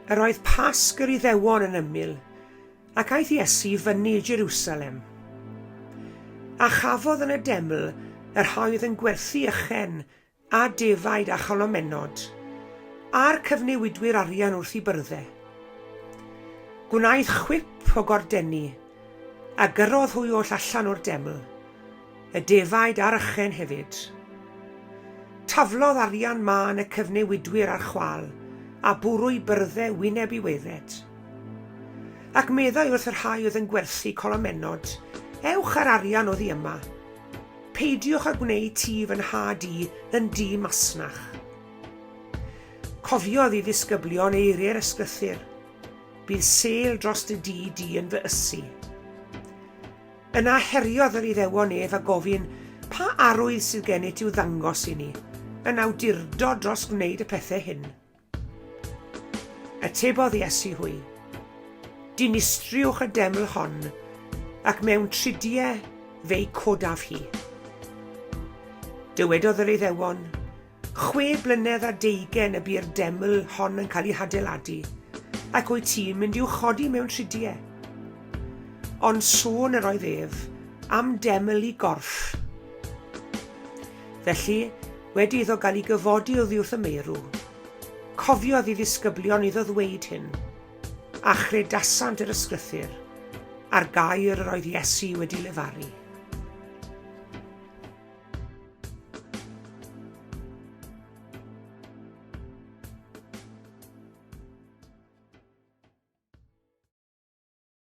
Yr oedd Pasg yr Iddewon yn ymyl, ac aeth Iesu i fyny i Jerusalem. A chafodd yn y deml y rhai oedd yn gwerthu ychen a defaid a cholomennod, a'r cyfnewidwyr arian wrth i byrdde. Gwnaeth chwip o gordenni, a gyrrodd hwy oll allan o'r deml, y defaid a'r ychen hefyd. Taflodd arian mân y cyfnewidwyr ar chwâl, a bwrw'i byrdde wyneb i waered. Ac meddai wrth y rhai oedd yn gwerthu colomennod, Ewch â'r arian oddi yma. Peidiwch â gwneud tŷ fy nhad i yn dŷ masnach. Cofiodd i ddisgyblion eiriau'r ysgrythur, Bydd sêl dros dy dŷ di yn fy ysu. Yna heriodd yr Iddewon ef a gofyn, Pa arwydd sydd gennyt i'w ddangos i ni, yn awdurdod dros wneud y pethau hyn? Atebodd Iesu hwy, Dinistriwch y deml hon, ac mewn tridiau fe'i codaf hi. Dywedodd yr Iddewon, Chwe blynedd a deugain y bu'r deml hon yn cael ei hadeiladu, ac wyt ti'n mynd i'w chodi mewn tridiau? Ond sôn yr oedd ef am deml i gorff. Felly, wedi iddo gael ei gyfodi oddi wrth y meirw, cofiodd ei ddisgyblion iddo ddweud hyn, a chredasant yr ysgrythur, a'r gair yr oedd Iesu wedi lefaru.